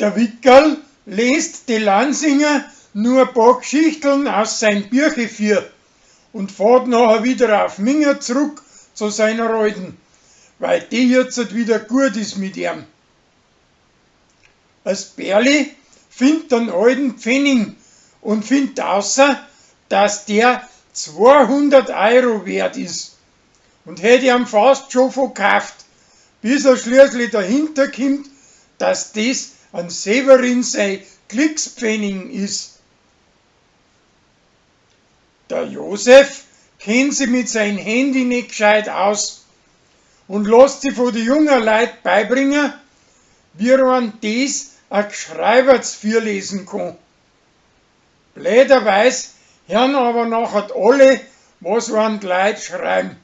Der Wickerl lest de Lansinger nur a paar G'schichteln aus sein Büche vier und fahrt nachher wieder auf Minga zurück zu seiner Alten, weil die jetzt wieder gut ist mit ihm. As Berli findt den alten Pfennig und findt außer, dass der 200 Euro wert ist und hätt ihn fast schon verkauft, bis er schließlich dahinter kommt, dass das an Severin sein Glückspfennig ist. Der Josef kennt sich mit seinem Handy nicht gescheit aus und lässt sich von den jungen Leuten beibringen, wie man das a Gschreiberts vorlesen kann. Blöderweise hören aber nachher alle, was an die Leute schreiben.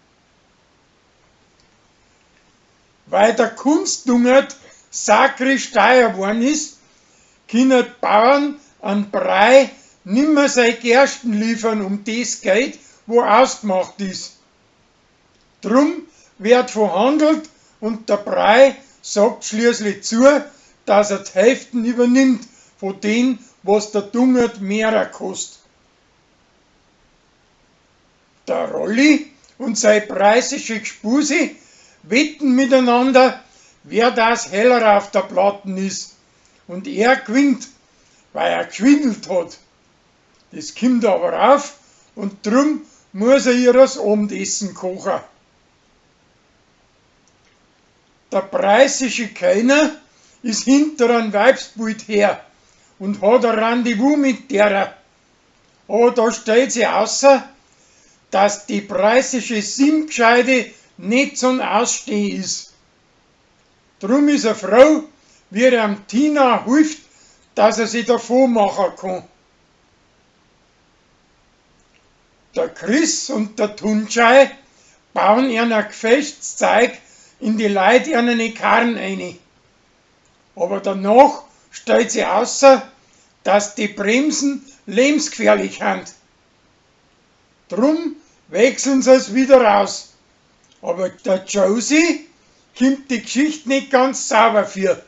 Weil der Kunstdungert sakrisch teuer geworden ist, können die Bauern an Brei nimmer sei Gersten liefern um das Geld, wo ausgemacht ist. Drum wird verhandelt und der Brei sagt schließlich zu, dass er die Hälften übernimmt von dem, was der Dungert mehrer kostet. Der Rolli und sein preußische Gspusi wetten miteinander, wer das heller auf der Platten ist. Und er gewinnt, weil er geschwindelt hat. Das kommt aber auf und drum muss er ihr das Abendessen kochen. Der preußische Kellner ist hinter einem Weibsbild her und hat ein Rendezvous mit derer. Aber da stellt sich außer, dass die preußische Simmgescheide nicht zum Ausstehen ist. Drum ist er froh, wie er am Tina hilft, dass er sich davon machen kann. Der Chris und der Tunschei bauen ihr Gefechtszeug in die Leute ihren Karren ein. Aber danach stellt sich außer, dass die Bremsen lebensgefährlich sind. Drum wechseln sie es wieder raus. Aber der Josie kommt die Geschichte nicht ganz sauber für.